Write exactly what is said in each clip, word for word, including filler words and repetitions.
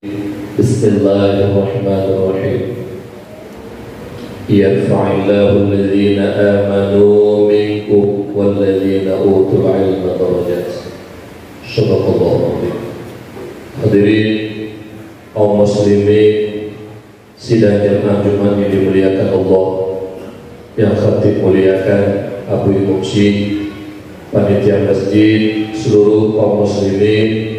Bismillahirrahmanirrahim. Yarfa'illahu alladhina amanu minkum walladhina utul ilma darajat. Sadaqallahul azim. Hadirin kaum muslimin, sidang jamaah Jumat yang dimuliakan Allah, yang khatib muliakan, Abu Imam Syik, panitia masjid, seluruh kaum muslimin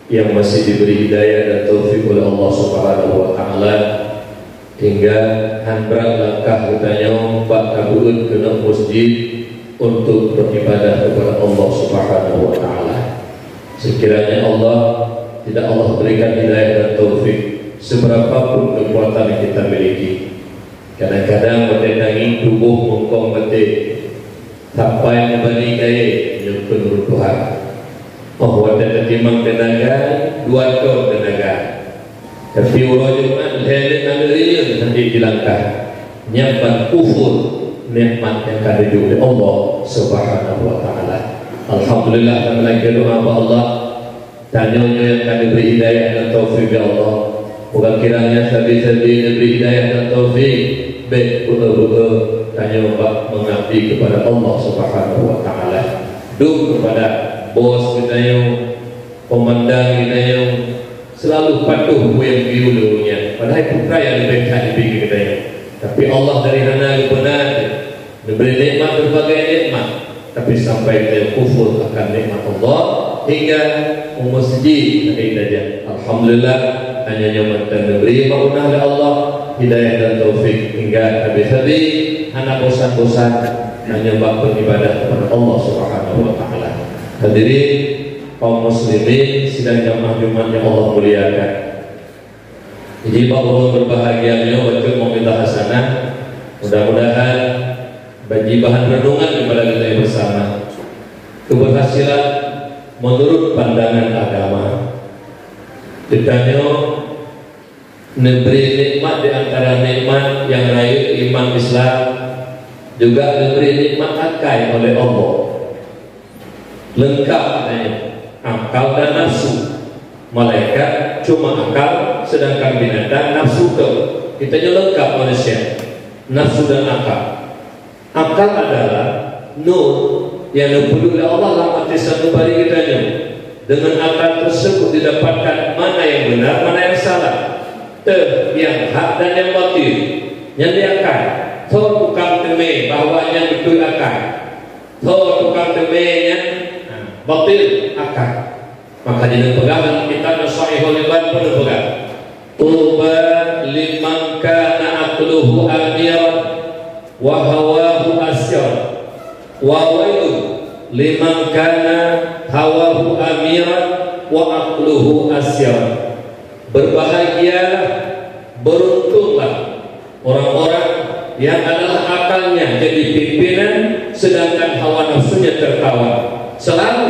yang masih diberi hidayah dan taufik oleh Allah Subhanahu wa Ta'ala, hingga han brat langkah geutanyoe bak tabeuet keunoe masjid untuk beribadah kepada Allah Subhanahu wa Ta'ala. Sekiranya Allah tidak Allah berikan hidayah dan taufik, seberapa pun kekuatan yang kita miliki, kadang-kadang watèe tangieng tuboh meukong maté, sampai meubani kayèe nyoe keu nureutuhan. Oh, watèe tatimang teunaga, dua ton teunaga. Tapi uroe Jumat lhèe lé nanggroe riyeuen hana jilangkah. Nyan ban kufur nikmat nyang ka geujok lé Allah Subhanahu wa Ta'ala. Alhamdulillah, dan lagi doa bak Allah. Tanyoe nyoe nyang ka neubri hidayah dan taufik, ya Allah. Moga kiranya sabe-sabe neubri hidayah dan taufik, bèk beu-e-beu-e tanyoe bak meungabdi kepada Allah Subhanahu wa Ta'ala. Dum kepada bos geutanyoe, komandan geutanyoe, selalu patuh peue nyang geuyue lé ureueng nyan. Padahai peue nyang leubeh that jibri keu geutanyoe. Tapi Allah dari hana geupeuna neubri nikmat berbagai nikmat, tapi sampai geutanyoe kufur akan nikmat Allah hingga u masjid hana tajak. Alhamdulillah, hanya nyoe mantong neubri maunah lé Allah, hidayah dan taufik, hingga sabe-sabe hana bosan-bosan tanyoe bak beribadah kepada Allah Subhanahu wa Ta'ala. Hadirin kaum muslimin sidang jamaah Jumat yang Allah muliakan. Jadi, bak uroe berbahagia nyoe, bacut mau'izah hasanah. Mudah-mudahan bak jih bahan renungan kepada kita bersama. Keberhasilan menurut pandangan agama. Geutanyoe neubri nikmat di antara nikmat nyang rayeuk iman Islam, juga neubri nikmat akai oleh Allah. Leungkap geutanyoe, akal dan nafsu. Malaikat cuma akal, sedangkan binatang nafsu teuh. Geutanyoe leungkap manusia, nafsu dan akal. Akal adalah nur nyang neupeudeuh lé Allah lam até sanubari geutanyoe. Dengan akal tersebut didapatkan mana yang benar, mana yang salah, teuh nyang hak dan nyang batil. Nyan di akai. Tho tukang teumé bahwa nyan beutôi akai. Tho tukang teumé nyan, ha, batil akai. Maka di neupeugah lam kitab Nasaihul Ibad pun neupeugah, "Tuba liman kana aqluhu amiran wa hawahu asyar. Wa wailun liman kana hawahu amiran wa aqluhu asyar." Berbahagialah, beruntunglah orang-orang yang adalah akalnya jadi pimpinan, sedangkan hawa nafsunya tertawan. Selalu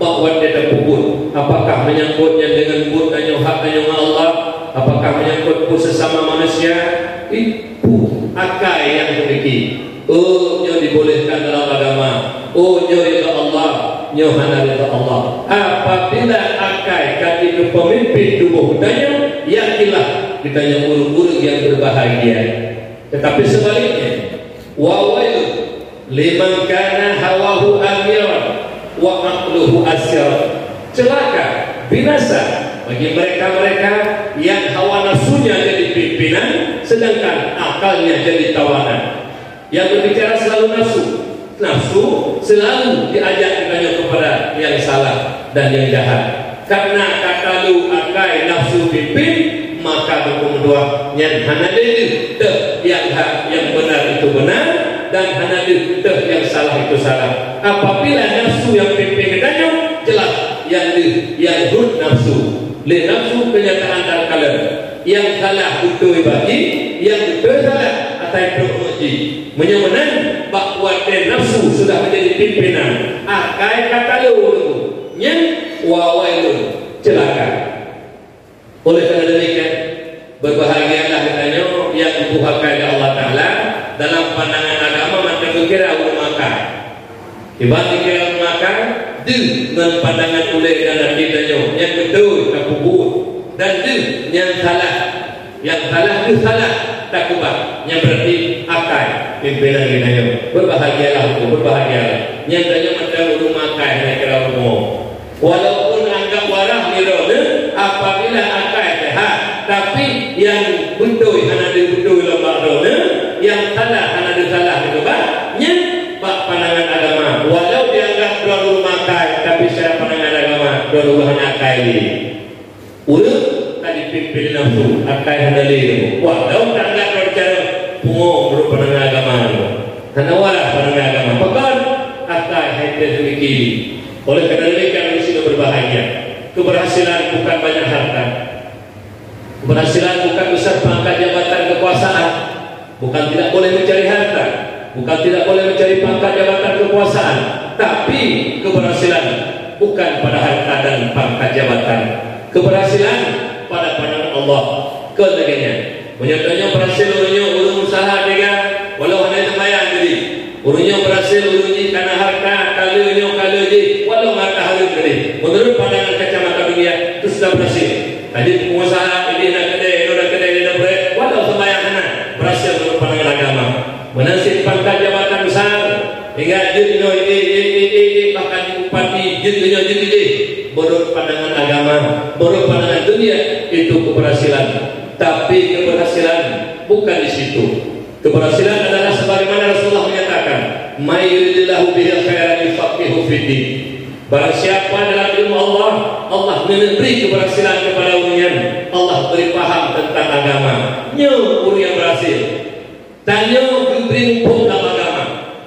bak watèe tapeubuet, apakah menyangkut nyan dengan buet tanyoe hak tanyoe ngon Allah, apakah menyangkut buet sesama manusia, itu akai nyang teumiki. Oh, nyoe dibolehkan dalam agama. Oh, nyoe ridha Allah, nyoe hana ridha Allah. Apabila akai ka jeuet pemimpin tuboh geutanyoe, yakinlah geutanyoe ureueng-ureueng nyang berbahagia. Tetapi sebaliknya, wa wailun liman kana hawahu amiran wa aqluhu asyar. Celaka, binasa bagi mereka-mereka yang hawa nafsunya jadi pimpinan, sedangkan akalnya jadi tawanan. Yang berbicara selalu nafsu. Nafsu selalu diajak geutanyoe kepada yang salah dan yang jahat. Karena ka talu akai nafsu pimpin, maka beukeumeutuah nyan hana lé deuh teuh nyang hak, nyang benar itu benar, dan hana deuh teuh nyang salah itu salah. Apabila nafsu nyang pimpin geutanyoe, jelas nyang deuh nyang rhot nafsu. Lé nafsu kenyataan takalon. Nyang salah beutôi bagi, nyang beutôi salah atai trok jih. Meunyoe meunan, bak watèe nafsu sudah menjadi pimpinan, akai ka talu ureueng nyan, wa wailun, celaka. Oleh karena demikian, berbahagialah geutanyoe nyang geupeue akai lé Allah Taala dalam pandangan agama mantong geukira ureueng akai. Kiban geukira ureueng akai, deuh ngon pandangan ulèe dan até tanyoe nyang beutôi tapeubuet. Dan deuh nyang salah, nyang salah deuh salah takeubah. Nyan berarti akai pimpinan geutanyoe. Berbahagialah, berbahagialah. Nyan tanyoe mantong ureuëng akai hana kira rumoh. Walaupun anggap waras nyoe droeneuh, apabila akai sehat, tapi nyang beutôi hana deuh beutôi lom bak droeneuh, nyang salah hana deuh salah takeubah, nyan bak pandangan agama. Walau dianggap droeneuh ureuëng akai, tapi secara pandangan agama droeneuh hana akai lé. Ureuëng ka jipimpin nafsu, akai hana lé. Wah, daun tanda cara pungo menurut pandangan agama nyoe. Hana waras pandangan agama. Pakon? Akai hai teuh miki. Oleh karena demikian, ureuëng Islam berbahagia. Keberhasilan bukan banyak harta. Keberhasilan bukan besar pangkat jabatan kekuasaan. Bukan tidak boleh mencari harta, bukan tidak boleh mencari pangkat jabatan kekuasaan, tapi keberhasilan bukan pada harta dan pangkat jabatan. Keberhasilan pada pandangan Allah. Keu lagée nyan, meunyoe tanyoe berhasil, ureuëng nyoe ureuëng usaha teuga, walau hana seumayang jadi. Ureuëng nyoe berhasil, ureuëng jih kana harta, ka lheueh nyoe ka lheueh jih, walau harta hareuem jadi. Menurut pandangan kacamata dunia, itu sudah berhasil. Jadi pengusaha ini nak kedai, itu nak kedai, ini nak proyek, walau sembahyang hana, berhasil menurut pandangan agama. Meunan cit pangkat jabatan besar, hingga jeuet nyoe ini, ini, ini, ini, bahkan bupati, jeuet nyoe, jeuet ini. Menurut pandangan agama, menurut pandangan dunia, itu keberhasilan. Tapi keberhasilan bukan di situ. Keberhasilan adalah sebagaimana Rasulullah menyatakan, "May yuridillahu bihi khairan yufaqihu fiddin." Barang siapa dalam ilmu Allah, Allah neubri keberhasilan kepada ureuëng nyan, Allah beri paham tentang agama. Nyoe ureuëng nyang berhasil. Tanyoe geubri muphom lam agama.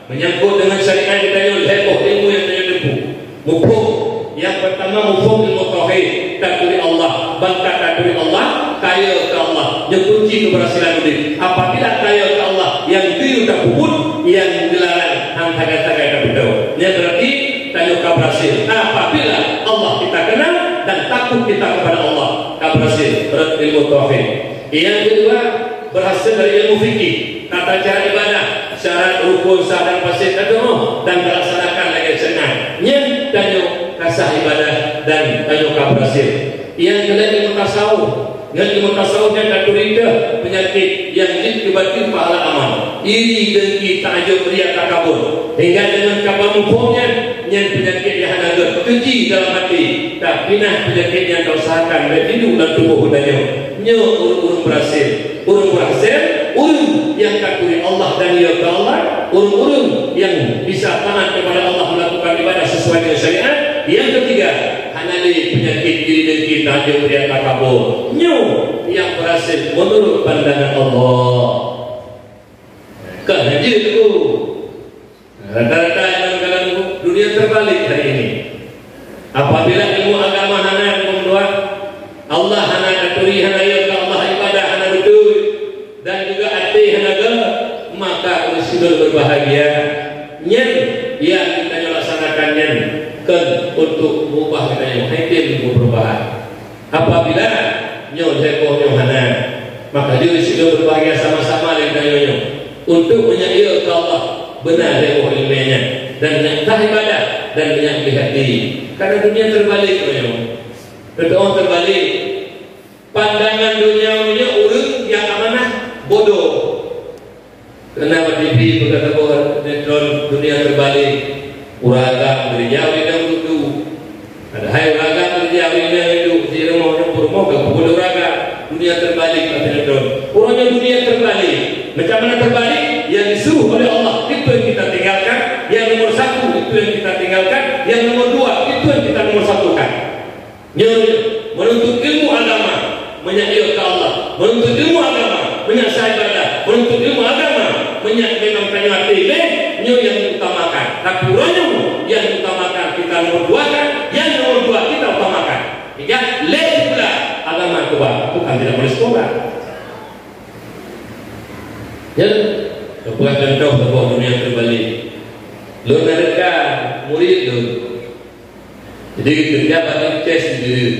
Menyangkut dengan syariat, geutanyoe lhée boh ilmu nyang tanyoe tempuh. Muphom, nyang pertama muphom ilmu tauhid, taturi Allah, ban ka taturi Allah, kayée keu Allah, nyoe kunci keberhasilan udeb. Apabila kayée keu Allah, nyang geuyue tapeubuet, nyang geularang han sagai-sagai tapeutô. Nyan berarti tanyoe ka berhasil. Apabila Allah kita kenal dan takut kita kepada Allah, ka berhasil. Rot ilmu tauhid. Nyang keudua, berhasil dari ilmu fikih, tata cara ibadah, syarat, rukun, sah dan fasid, dan doa, dan dilaksanakan lagée sunnah. Nyan tanyoe ka sah ibadah dan tanyoe ka berhasil. Nyang keulhèe ilmu tasawuf. Ngon ilmu tasawuf nyan taturi teuh peunyakét nyang jeuet keu bateue pahala amal. Iri, dengki, takjub, ria, takabur. Hingga deungon ka muphom nyan, nyan peunyakét nyang hana gét. Keuji dalam até, tapi na peunyakét nyang tausahakan bèk jiduek lam tuboh geutanyoe. Nyoe ureueng-ureueng beurhasil. Ureueng beurhasil, ureueng nyang taturi Allah dan ria keu Allah, ureueng-ureueng nyang bisa taat kepada Allah, melakukan ibadah sesuai dengan syariat. Yang ketiga, hana lé peunyakét iri dengki, takjub, ria, takabur. Nyoe nyang beurhasil menurut pandangan Allah. Kan jeuet tu. Rata-rata nyang dalam dunia terbalik hari ini. Apabila ilmu agama hana, Allah hana taturi, hana ria keu Allah, ibadah hana beutôi, dan juga até hana gét, maka ureueng sidroe berbahagia. Nyan nyang geutanyoe laksanakan nyan kon untuk mengubah geutanyoe, hai tem untuk perubahan. Apabila nyoe lhèe boh nyoe hana, maka jeuet sidroe berbahagia sama-sama lé geutanyoe nyoe untuk meunyoe keu Allah beuna lhèe boh ileumèe nyan dan nyang sah ibadah dan nyang jeuet hati. Karena dunia terbalik nyoe. Beutôi terbalik. Pandangan donya nyoe ureueng nyang amanah bodoh. Keunan bak T V peugah saboh sinetron dunia terbalik. Ureueng agam geureuja ureueng inong duek-duek. Padahai ureueng agam geureuja ureueng inong duek-duek, di rumoh nyoe peurumoh ka peubuet ureueng agam. Dunia terbalik bak sinetron. Uroe nyoe dunia terbalik. Macam mana terbalik? Yang disuruh oleh Allah, itu yang kita tinggalkan. Yang nomor satu, itu yang kita tinggalkan. Yang nomor dua, itu yang kita nomor satukan. Nyoe, menuntut ilmu agama, meunyoe keu Allah. Menuntut ilmu agama, meunyoe sah ibadah. Menuntut ilmu agama, meunyoe memang tanyoe até lé, nyoe nyang diutamakan. Tapi uroe nyoe nyang diutamakan kita nomor dua kan, nyang nomor dua kita utamakan. Sehingga lé sikula agama keubah, bukan tidak boleh sekolah. Ya, sebuah contoh saboh dunia terbalik. Lôn na teuka murit lôn. Jadi, geukeureuja bak tim ces di Bireuen.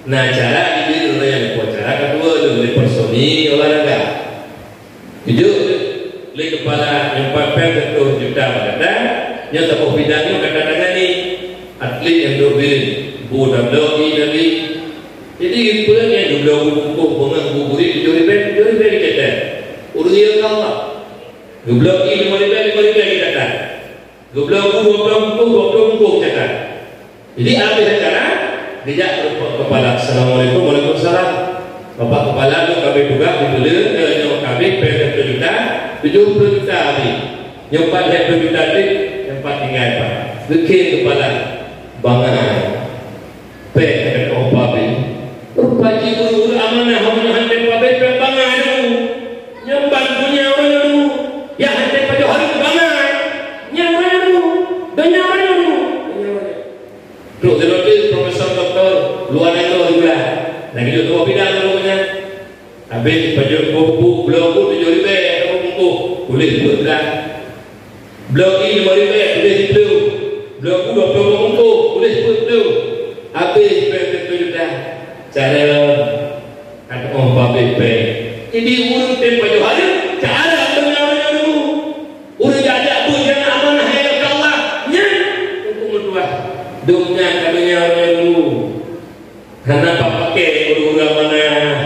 Na acara di Bireuen, ureueng nyang leukoh acara keudua lôn, lé personil olahraga. Geujok lé keupala nyang pat péng seratus juta bak gata, nyoe saboh bidang nyoe gata tangani. Atlet nyang duek Bireuen, bu tabloe, i dan i. Jadi, Geubloe bungkôh beungoh bu burit tujoh ribèe, tujoh ribèe geucatat. Ureueng nyang ka Allah. Geubloe ie limong ribèe, limong ribèe geucatat. Geubloe bu dua ploh bungkôh, dua ploh bungkôh geucatat. Jadi, habéh acara, geujak keu Bapak Kepala. "Assalamualaikum." "Waalaikumsalam." "Bapak Kepala, nyoe ka habéh tugaih dipeuleueh, eh, nyoe ka habéh péng satu juta tujoh ploh juta habéh. Nyoe pat lhèe ploh juta teuh, nyoe pat tinggai, Pak." Geukheun Kepala. Bangai. Péng ka geutoh pabéh. Rupa jih ureueng amanah, meunyoe hana pabéh péng bangai dulu. Nyan ban donya ureueng dulu. Nyang hana pajoh hareuem bangai. Nyan ureueng dulu. Donya ureueng dulu. Donya ureueng. Trok di London, Profesor Doktor, luwa nanggroe juga. Lagi dua bidang dulu nyan. Habéh pajoh bu, bu, bloe bu tujoh ribèe, bungkôh, tuléh peuet blah. Bloe ie limong ribèe, tuléh siplôh. Bloe bu dua ploh bungkôh, tuléh peuet plôh. Habéh péng satu juta. Cara nyoe, ka geutoh pabéh péng. Jadi, ureueng tem pajoh hareuem, cara donya ureueng nyoe dulu. Ureueng jak-jak beuet nyang amanah nyang ka Allah, nyan untuk meutuah. Donya ka donya ureueng nyoe dulu. Hana papa kèe ureueng-ureueng amanah,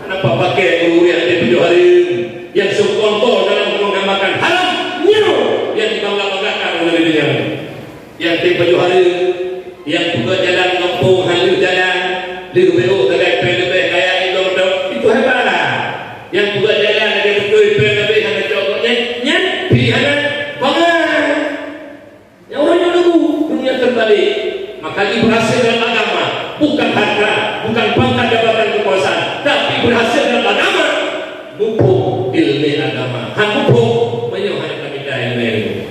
hana papa kèe ureueng-ureueng nyang hana pajoh hareuem, nyang seukontol dalam mengamalkan haram, nyoe nyang dibangga-banggakan oleh dunia. Nyang hana pajoh hareuem, nyang peugöt jalan gampông hana lheueh jalan, lheueh beuôk sagai péng leubeh kaya inong dok, itu hebat. Nyang peugöt jalan lagèe beutôi péng leubeh hana cok gobnyan, nyan pih hana bangai. Nyang uroe nyoe nunggu dunia terbalik. Maka, berhasil dalam agama bukan harta, bukan pangkat, jabatan, kekuasaan, tapi berhasil dalam agama muphom ilmu agama. Han muphom, meunyoe hana tamita ilmu.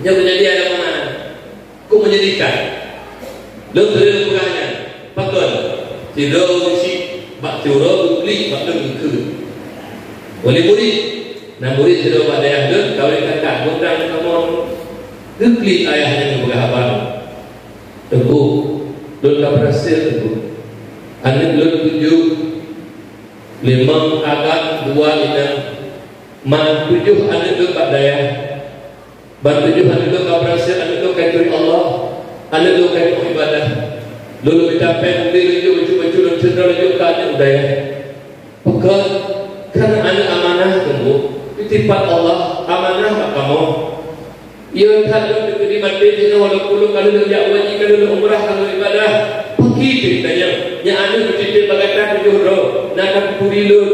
Nyoe kejadian lam mana? Kok menyedihkan. Lôn sering peugah nyan. Pakon? Sidroe ureueng chik bak siuroe geuklik bak lôn geukheun. Oleh murit, na murit sidroe bak dayah lôn kawin kakak, beutrang kamoe. Geuklik ayah nyan geupeugah haba, "Teungku, lôn ka beurhasil, Teungku. Aneuk lôn tujoh, limong agam, dua inong. Man tujoh aneuk lôn bak dayah." Ban tujoh aneuk lôn ka beurhasil, aneuk lôn ka turi Allah, aneuk lôn ka turi ibadah. Lôn mita péng, lôn jok bacut-bacut, lôn cendol, lôn jok keu aneuk dayah. Pakon? Kan aneuk amanah, Teungku. Titipan Allah, amanah bak kamoe. Iya that lôn teukeudi maté jinoe, walaupun lôn ka lheueh jak haji, ka lheueh umrah, ka lheueh ibadah. Pakri teuh tanyoe, nyan aneuk lôn titip bak gata tujoh droe, na ka turi lôn.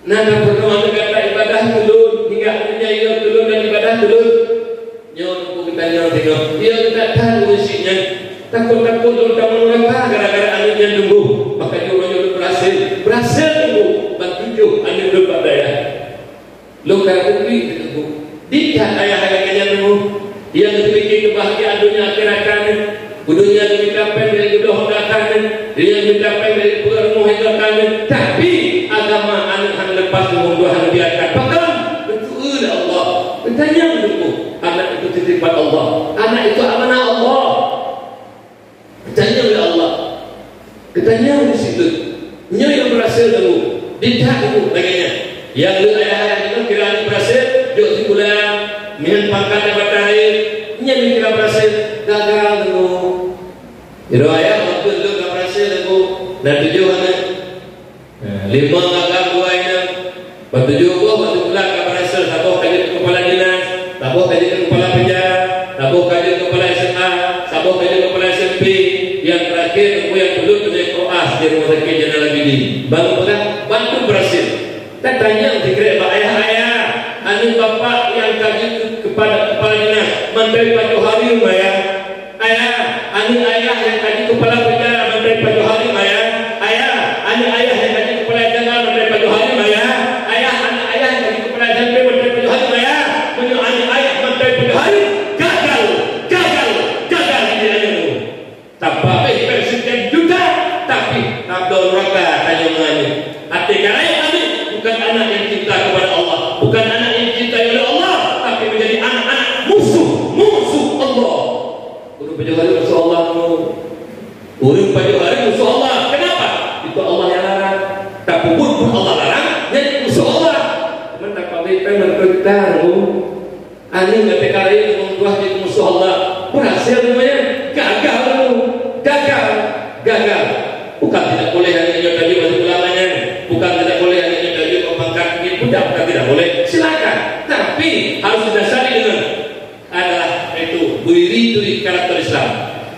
Na tapeurunoe aneuk gata ibadah keu lôn, hingga aneuk nyan yo keu lôn dan ibadah keu lôn. Nyoe teungku geutanyoe singoh, yo geutanyoe that ureueng chik nyan. Takot-takot lôn tamong nuraka gara-gara aneuk nyan teungku. Maka jih uroe nyoe lôn beurhasil. Beurhasil teungku, ban tujoh aneuk lôn bak dayah. Lôn ka teubiet teungku. Di that ayah lagèe nyan teungku. Nyang geupike keubahgiaan donya akhirat ka nyan. Keu donya geumita péng dari geubloe honda ka nyan, donya geumita péng dari peugöt rumoh inong ka nyan. Tapi agama aneuk hana lepas, rumoh dua hana biarkan. Pakon? Geukheun lé Allah. Geutanyong teungku, anak itu titipan Allah. Anak itu amanah Allah. Geutanyong lé Allah. Geutanyong di situ. Nyoe nyang beurhasil teungku. Di that teungku lagèe nyan. Nyang lheueh ayah-ayah nyoe kira aneuk beurhasil, jok sikula, meunan pangkat jabatan laén, nyan kira beurhasil, gagal teungku. Sidroe ayah, "Bapak lôn ka beurhasil teungku, na tujoh aneuk. Nah, limong agam, dua inong. Ban tujoh boh, ban tujoh buleuen ka beurhasil, saboh ka jeuet keu kepala dinas, saboh ka jeuet keu kepala penjara, saboh ka jeuet kepala S M A, saboh ka jeuet kepala S M P. Nyang terakhir, teungku, nyang keulhèe keuneuk kroas di Rumah Sakit Zainal Abidin. Ban peugah, ban lôn beurhasil." Tatanyong sikrek bak ayah-ayah, aneuk bapak nyang ka jeuet keu kepala, kepala dinas, mantong pajoh hareuem, Ayah? Ayah, aneuk ayah nyang ka jeuet keu kepala penjara mantong pajoh hareuem, Ayah? Ayah, aneuk ayah nyang ka jeuet keu kepala S M A mantong pajoh hareuem, Ayah? Ayah, aneuk ayah nyang ka jeuet keu kepala S M P mantong pajoh hareuem, Ayah? Meunyoe aneuk ayah mantong pajoh hareuem, gagal, gagal, gagal didik aneuk. Tapabéh péng sekian juta, tapi tabloe nuraka tanyoe ngon aneuk. Até ka rayeuk aneuk bukan anak yang cinta kepada Allah, bukan anak yang dicintai oleh Allah, tapi menjadi anak-anak musuh, musuh Allah. Ureueng pajoh hareuem musuh Allah tu. Ureueng pajoh hareuem musuh Allah. Kenapa? Itu Allah yang larang. Tapeubuet pun Allah larang, jadi musuh Allah. Cuman tapabéh péng ngon juta tu. Aneuk gata ka rayeuk ngon tuah jeuet musuh Allah. Beurhasil nyoe nyan? Gagal nyoe. Gagal. Gagal. Bukan tidak boleh aneuk nyoe Tidak boleh, silakan. Tapi harus didasari dengan adalah itu, beri turi karakter Islam.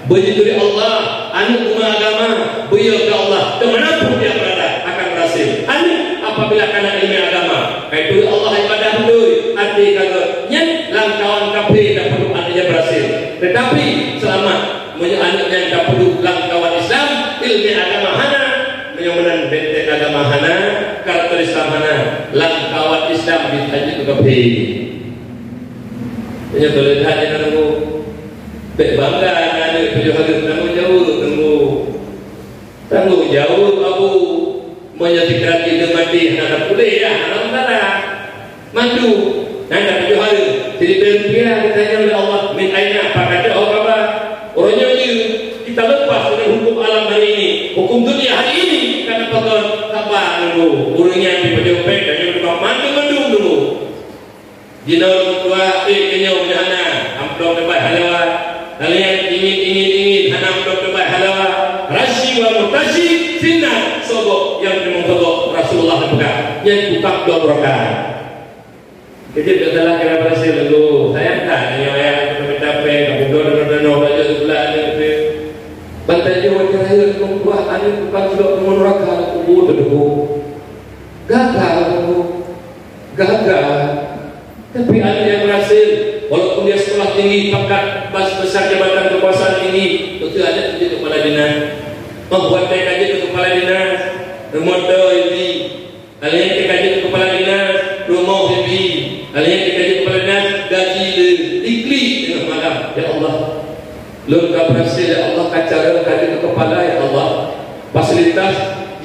Beri turi Allah, aneuk teuma agama, beri ke Allah, kemana pun dia berada akan berhasil. Aneuk apabila kana ilmu agama, kai turi Allah ibadah beutôi, hati kagak nyan lam kawan kafé dapat aneuk nyan berhasil. Tetapi selamat meunyoe aneuk nyan dapat lam kawan Islam, ilmu agama hana, meunyoe meunan benteng agama hana, karakter Islam hana, lam kawan Islam bisa jeuet kafé. Meunyoe boleh that nyan nunggu. Bèk bangga ngon aneuk tujoh hareuem, tanggung jaweueb nunggu. Tanggung jaweueb abu. Meunyoe sikira jih maté hana tapuléh, ya, hana masalah. Mandu, nyan ka tujoh hareuem. Siribèe rupiah geutanyong lé Allah, "Min aina?" Pakon ka haba. Uroe nyoe jeuet kita lepas dari hukum alam hari ini, hukum dunia hari ini, karena pakon haba nunggu. Ureueng nyan jipajoh pèng, dan nyoe mandum-mandum nunggu. Jinoe ureueng tuha, eh, keunyoe nyoe hana amplop teubai haleue. Kalian ingin, ingin, ingin, hana amplop teubai haleue. Rashi wa murtashi finnar, sogok nyang teumeung sogok, Rasulullah geupeugah, nyan tukang bloe beurokah. Keujeuet gata lah kira berhasil dulu. Sayang that nyoe ayah minta pèng, ka budoe danoe-danoe, belajar sekolah aneuk teuh. Ban tajoh watèe rayeuk ureueng tuha, aneuk tukang sidroe teumeung neuraka, kubu teudeungoe. Gagal, gagal. Tapi ada yang berhasil, walaupun dia sekolah tinggi, pangkat bas-, besar jabatan kekuasaan tinggi, beutôi ada kerja kepala dinas. Oh, buat saya kerja kepala dinas, motor ini. Kalian kerja kepala dinas, rumah ini. Kalian kerja kepala dinas, gaji le, diklik tengah malam. Ya Allah, lôn ka berhasil, ya Allah, ka cara, ka jeuet keu kepala, ya Allah. Fasilitas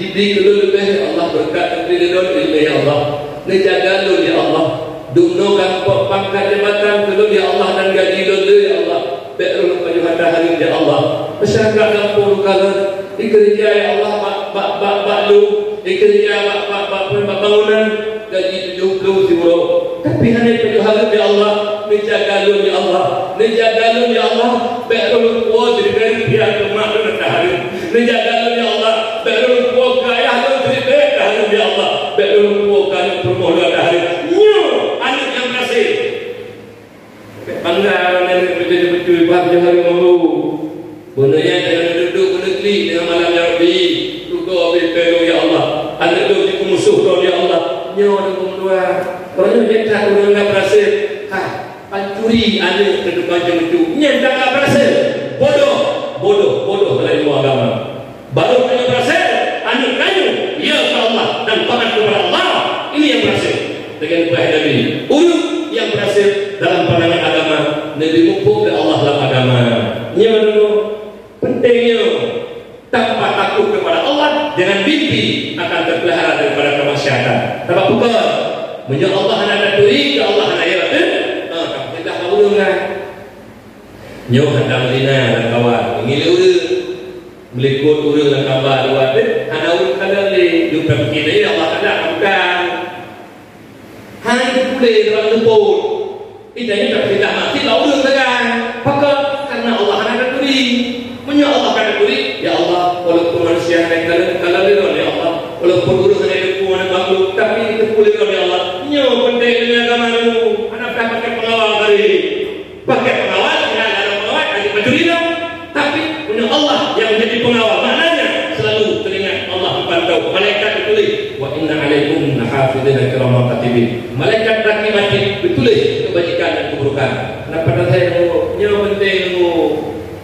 jibri keu lôn leubeh, ya Allah, beureukat jibri keu lôn leubeh, ya Allah. Neujaga lôn, ya Allah. Dumnoe gampông pangkat jabatan keu lôn, ya Allah, dan gaji lôn le, ya Allah. Bèk lôn pajoh hareuta hareuem, ya Allah. Masyarakat gampông luka lôn, dikeureuja, ya Allah, bak, bak, bak, bak lôn, dikeureuja bak, bak, bak, bak bangunan. Gaji tujoh ploh siuroe. Tapi hana pajoh hareuem, ya Allah. Neujaga lôn, ya Allah. Neujaga lôn, ya Allah. Bèk lôn puwoe siribèe rupiah keu mak lôn hareuta hareuem. Neujaga lôn, ya Allah. Bèk lôn puwoe keu ayah lôn siribèe hareuta hareuem, ya Allah. Bèk lôn puwoe keu aneuk peurumoh lôn hareuta hareuem. Nyoe aneuk nyang berhasil. Bangga ngon aneuk beutôi-beutôi, bah jih hari malu. Beuneunya jangan duduk meuneuklih dengan malam, ya Rabbi. Dudoe bri peureuloh, ya Allah. Aneuk lôn jipeumosoh droe, ya Allah. Nyoe aneuk lôn dua. Kalau nyoe nyata ureueng nyang berhasil. Ha, pancuri aneuk keu tukang ceumeucue. Nyan ka berhasil. Bodoh, bodoh, bodoh dalam ilmu agama. Baru tanyoe berhasil, aneuk tanyoe, ya ke Allah dan taat kepada Allah, ini yang berhasil. Dengan peugah Nabi, ureueng yang berhasil dalam pandangan agama, Nabi muphom lé Allah dalam agama. Nyoe dulu, penting nyoe. Tanpa takut kepada Allah, dengan mimpi akan terpelihara daripada kemaksiatan. Sabab peue? Meunyoe Allah hana taturi, ya Allah hana ya, eh? Ah, tapi dah ureueng kan. Nyoe hana meulina lam kawan, ngieng lé ureueng. Meulikot ureueng lam kawan dua teuh, hana ureueng kalon lé. Yue tapike lé Allah Taala bukan. Hana teupeue lé dalam teupot. Kita ni tak fitnah mati bak ureueng sagai. Pakon? Karena Allah hana taturi. Meunyoe Allah ka taturi, ya Allah, walaupun manusia hana kalon, kalon lé lôn, ya Allah. Walaupun ureueng hana teupeue, hana makhluk, tapi teupeue lé lôn, ya Allah. Nyoe penting dalam agama nyoe. Hana payah pakai pengawal tadi. Pakai pengawal, tidak ada pengawal, ada pencuri dah. Tapi punya Allah yang menjadi pengawal, maknanya selalu teringat Allah dipantau. Malaikat ditulis, "Wa inna alaikum lahafizina kiraman katibin." Malaikat rakib atid ditulis kebajikan dan keburukan. Kenapa tak saya nunggu? Nyoe penting nunggu.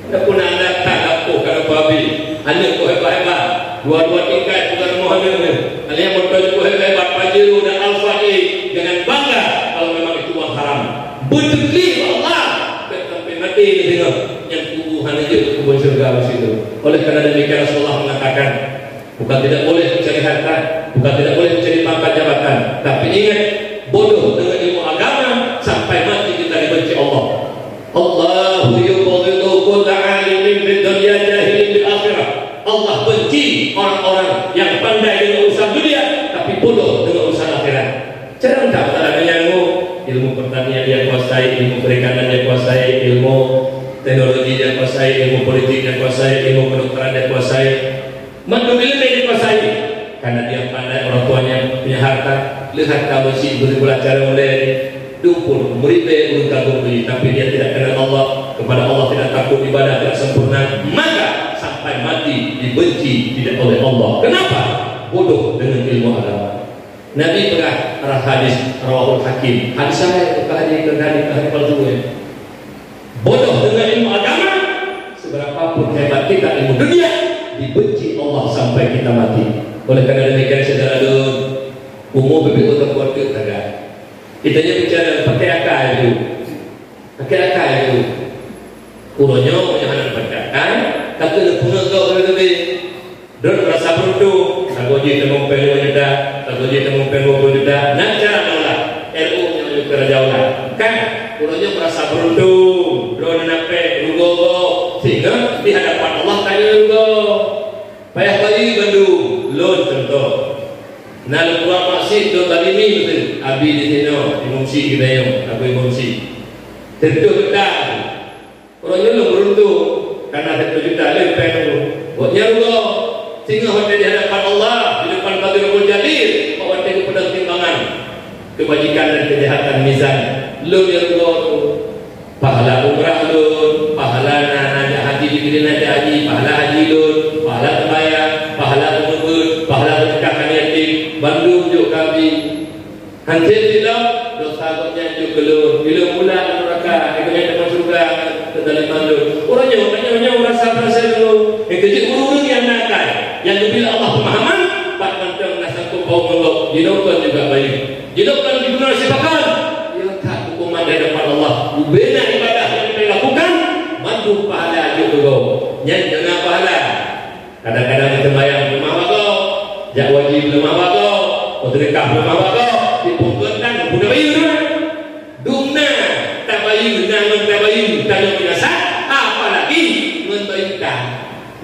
Ada pun anda tak lakukan apa habis. Aneuk kok hebat-hebat. Dua-dua tingkat bukan rumah aneuk ni. Kalian motor kok hebat-hebat. Pajero dan Alfa, eh, jangan bangga kalau memang itu uang haram. Beuteuklih bak Allah, bèk sampai maté neudeungoe nyang kubu hana jeuet keu kebun syeuruga bak situ. Oleh karena demikian Rasulullah mengatakan, bukan tidak boleh mencari harta, bukan tidak boleh mencari pangkat jabatan, tapi ingat, bodoh dengan ilmu agama sampai mati kita dibenci Allah. Allahu yubghidu kulla alimin fid dunya jahilin fil akhirah. Allah benci orang-orang yang pandai dengan urusan dunia tapi bodoh dengan urusan akhirat. Jarang tak ada yang ilmu, ilmu pertanian dia kuasai, ilmu perikanan dia kuasai, ilmu teknologi dia kuasai, ilmu politik dia kuasai, ilmu kedokteran dia kuasai. Mandum ilmu dia kuasai. Karena dia pandai, orang tuanya punya harta. Lihat kamu si beribu cara mulai tumpul meribet urang kagum ini, tapi dia tidak kenal Allah, kepada Allah tidak takut, ibadah tidak sempurna, maka sampai mati dibenci tidak oleh Allah. Kenapa? Bodoh dengan ilmu agama. Nabi peugah, hadis rawahul Hakim. Hadis sahih, bukan hadis, bukan hadis, bukan hadis palsu, ya. Bodoh dengan ilmu agama, seberapa pun hebat kita ilmu dunia, dibenci Allah sampai kita mati. Oleh karena demikian, saudara lôn, umur lebih urang kuat ke taga. Kita ni bicara pakai akal tu. Pakai akal tu. Uroe nyoe, meunyoe hana pakai akal, kata peungeut kau lebih. Droe merasa beruntung, lagu jih tamong pèng lima juta, lagu jih tamong pèng dua puluh juta. Nah, cara meulah. R U nyoe juga raja ulah. Kan? Uroe nyoe merasa beruntung. Droe na pèng, rugoe. Sehingga di hadapan Allah tanyoe rugoe. Payah bayeue bandum. Lôn contoh. Na lôn buat maksiet, lôn zalimi beutôi. Abi di sinoe, imum si geutanyoe, aku imum si. Tentu beutôi. Uroe nyoe lôn beruntung, karena satu juta lé pèng lôn. Buet nyan rugoe, singoh watèe di hadapan Allah, di depan Qadirul Jalil, bak watèe geupeudong timbangan kebajikan dan kejahatan mizan. Lôn nyang rugoe tu, pahala umrah lôn, pahala na, na jak haji, di sini na jak haji, pahala haji lôn, pahala sembahyang, pahala peungeubeuet, pahala sedekah aneuk yatim, bandum jok keu Abi. Hanjeuet silop, dosa gobnyan jeuet keu lôn. Ilôn pula lam neuraka, gobnyan teuma syeuruga, teutaliman lôn. Uroe nyoe, tanyoe nyoe rasa-rasa lôn. Nyang keujeuet ureueng-ureueng nyang na akai, nyang geubri lé Allah peumahaman, pat mantong na sangkot paut ngon gob, jinoe kon juga bayeue. Jinoe kon jipeuna sipakat. Nyoe that huköman di hadapan Allah. Ubena ibadah nyang geutanyoe lakukan, mandum pahala jeuet keu gob. Nyan deungon pahala. Kadang-kadang geuseumbahyang leumah bak gob, jak wajéb leumah bak gob, meuseudeukah leumah bak gob, di pongkot tan pun tabayeue. Dumna tabayeue, na ngon tabayeue, tanyoe binasa, apalagi ngon bayeue tan.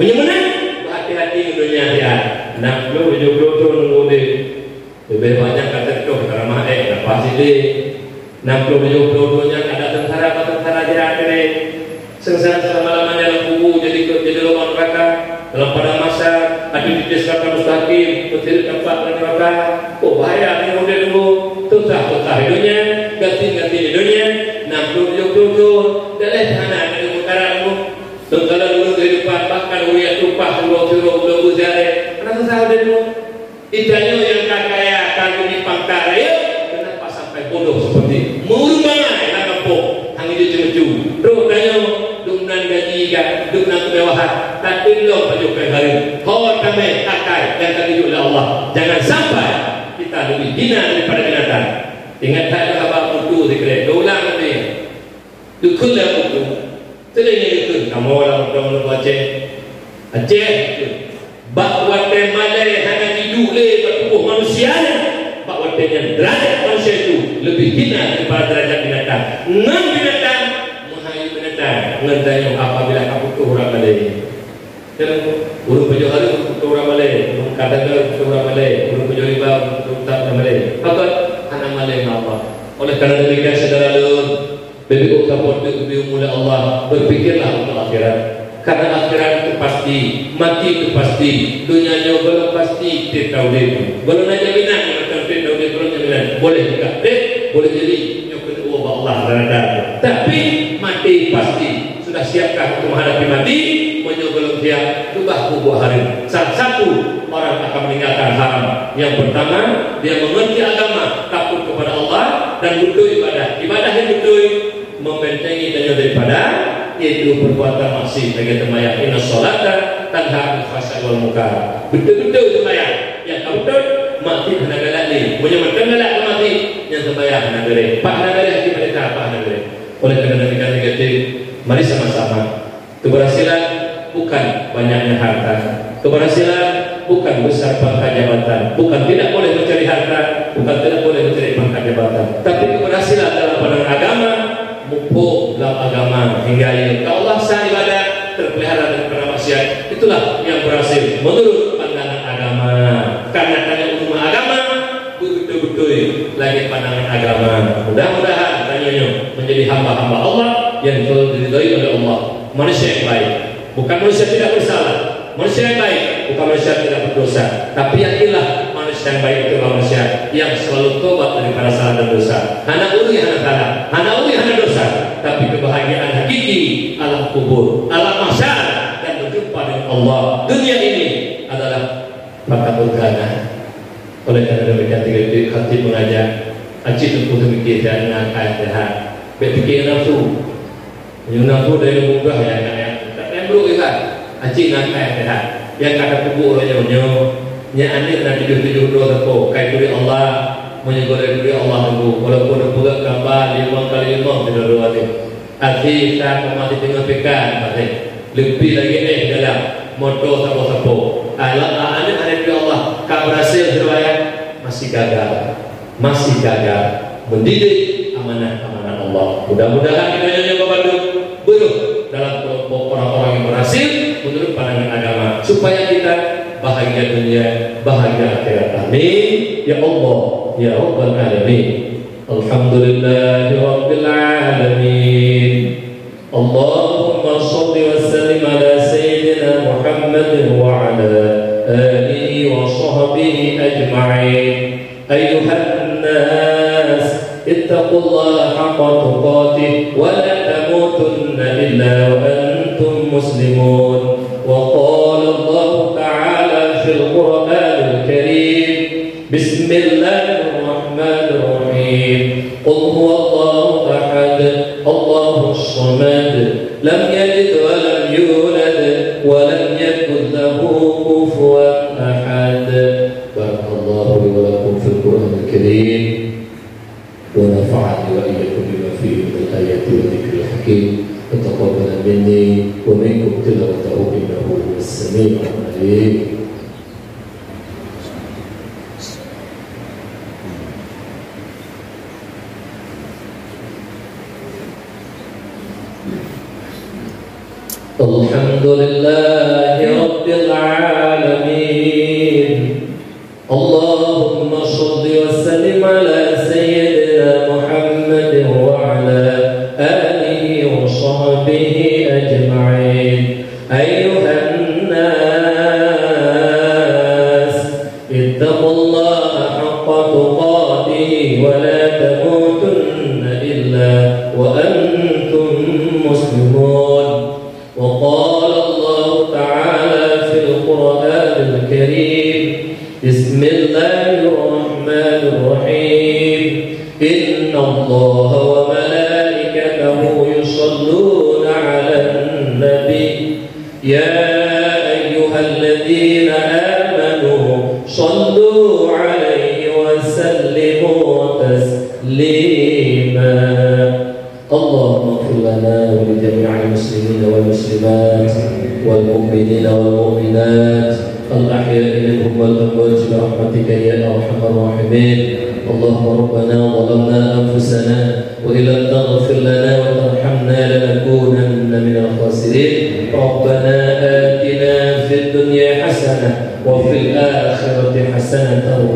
Meunyoe meunan, beuhati-hati ngon donya akhirat. Enam puluh tujoh puluh thon udép. Leubeh banyak ka teutoh, ka ramah ék, ka paih sidéh. Enam puluh tujoh puluh thon nyan adak teuntara bak teuntara jiran keudéh. Seungsara seulama-lamanya lam kubu, jadi, jadi lubang neuraka. Dalam padang mahsyar, adu di Siratal Mustaqim, beuteuleuk teumpat lam neuraka. Oh, bahaya nyoe udép nyoe. Susah-susah di donya, gasien-gasien di donya. Enam puluh tujoh puluh thon, dan laén hana ada meukarat nyoe. Seungkala dulu kehidupan, bahkan uroe tumpah, uroe sirok, uroe beuziarah. Hana susah udép nyoe. Di tanyoe nyang ka kaya, ka geubri pangkat rayeuk, kenapa sampai bodoh seperti ini? Meureueng bangai lam gampông, hana jeuet ceumeucue. Trok tanyoe, dumnan gaji ka, dumnan keumewahan, tateueng lom pajoh péng hareuem. Ho tamè akai nyang ka geujok lé Allah. Jangan sampai kita lebih hina daripada binatang. Ingat that haba buku sikrek, geuulang lagi. Geukheun lé Abu Bakar. Teudeungoe geukheun, kamoe lam mantong ureueng Aceh. Aceh geukheun. Bak watèe malèe hana jiduek lé bak tuboh manusia nyan, bak watèe nyan deurajat manusia itu leubeh hina daripada deurajat binatang. Ngon binatang meuhai binatang, ngon tanyoe apabila ka putôh urat malèe. Kan, ureueng pajoh hareuem putôh urat malèe, ureueng ka dagang putôh urat malèe, ureueng pajoh riba putôh urat malèe. Pakon? Hana malèe ngon Allah. Oleh karena demikian, saudara lôn, beubiôh saboh teuk geubri umu lé Allah, berpikirlah untuk akhirat. Karena akhirat itu pasti, mati itu pasti, donya nyoe gohlom pasti trép taudép. Gohlom na jaminan, mantong trép taudép gohlom jaminan. Boleh juga trép, boleh jadi nyoe keuneuk bak Allah rada. Tapi mati pasti. Sudah siapkah untuk menghadapi mati? Meunyoe gohlom siap, keubah peubuet hareuem. Salah satu orang akan meninggalkan haram. Yang pertama, dia mengerti agama, takut kepada Allah, dan beutôi ibadah. Ibadah nyang beutôi membentengi tanyoe daripada, yaitu perbuatan maksiat. Lagèe seumayang, "Inna sholata tanha 'anil fahsya'i wal munkar." Beutôi-beutôi seumayang. Nyang ka beutôi, maksiat hana galak lé. Meunyoe mantong galak keu maksiat, nyan seumayang hana beureh. Pat hana beureh, hati pada pat hana beureh. Oleh karena demikian, mari sama-sama. Keberhasilan bukan banyaknya harta. Keberhasilan bukan besar pangkat jabatan. Bukan tidak boleh mencari harta, bukan tidak boleh mencari pangkat jabatan. Tapi keberhasilan dalam pandangan agama, muphom lam agama hingga ya Allah sah ibadat, terpelihara daripada maksiat. Itulah yang berhasil menurut pandangan agama. Karena tanya ulama agama, beutôi-beutôi lagèe pandangan agama. Mudah-mudahan tanyoe nyoe menjadi hamba-hamba Allah yang diridhoi oleh Allah. Manusia yang baik, bukan manusia tidak bersalah. Manusia yang baik, bukan manusia tidak berdosa. Tapi yakinlah, manusia Yang baik untuk manusia yang selalu tobat daripada salah dan dosa. Hana ureuëng hana salah, hana ureuëng hana dosa. Tapi kebahagiaan hakiki alam kubur, alam mahsyar, dan berjumpa dengan Allah. Dunia ini adalah fata morgana. Oleh karena demikian, tiga detik khatib mengajak, aci teungku teumikir dan ngon ayat Tuhan. Bèk pikir nafsu. Meunyoe nafsu dari munggah ya, ya, ya. Tak payah brok juga. Aci ngon ayat Tuhan. Yang kata kubur orang nyoe, nyoe, nyan aneuk na tujuh tujuh dua sapo, kai turi Allah, meunyoe goh turi Allah tunggu. Walaupun peugah gambar lima kali lima, tidak dua tu. Akhé ka mati teungoh pika, mati. Leupie lagèe éh dalam moto sapo-sapo. Alah, aneuk-aneuk Allah ka berhasil semuanya, masih gagal. Masih gagal mendidik amanah-amanah Allah. Mudah-mudahan kita nyonya Bapak Ibu berada dalam kelompok orang-orang yang berhasil menurut pandangan agama, supaya kita bahagia dunia, bahagia akhirat. Amin. Ya Allah, ya Rabbal Alamin. Alhamdulillahirabbil alamin. Allahumma shalli wa sallim ala sayyidina Muhammadin wa ala alihi wa sahbihi ajma'in. Ayyuhan nas, ittaqullaha haqqa tuqatih wa la tamutunna illa wa antum muslimun. Wa qala Allahu ta'ala fil Qur'anil Karim, Bismillahirrahmanirrahim. Qul huwallahu ahad, Allahus samad, lam yalid wa lam yulad, wa lam yakul lahu kufuwan ahad. Barakallahu li wa lakum fil Qur'anil Karim, wa nafa'ani wa iyyakum bima fihi minal ayati wa dzikril hakim. Wa taqabbal minni wa minkum tilawatahu innahu huwas samiul alim. Alhamdulillahi Rabbil Alamin. Allahumma shalli wa sallim ala Sayyidina Muhammadin wa ala alihi wa sahbihi ajma'in. Ayyuhan nas, ittaqullaha haqqa tuqatih wa la tamutunna illa wa antum muslimun. Wa qala Allahu ta'ala fil Qur'anil Karim, Bismillahirrahmanirrahim. Innallaha wa malaikatahu yusalluna 'alan nabi. Ya ayyuhalladzina amanu sallu 'alaihi wa sallimu taslima. Allahumma ighfir lana wa li jami'il muslimina wal muslimat wal mu'minina wal mu'minat al ahya'i minhum wal amwat bi rahmatika ya arhamar rahimin. Allahumma rabbana zalamna anfusana wa illam taghfir lana wa tarhamna lanakunanna minal khasirin. Rabbana atina fid dunya hasanah wa fil akhirati hasanatan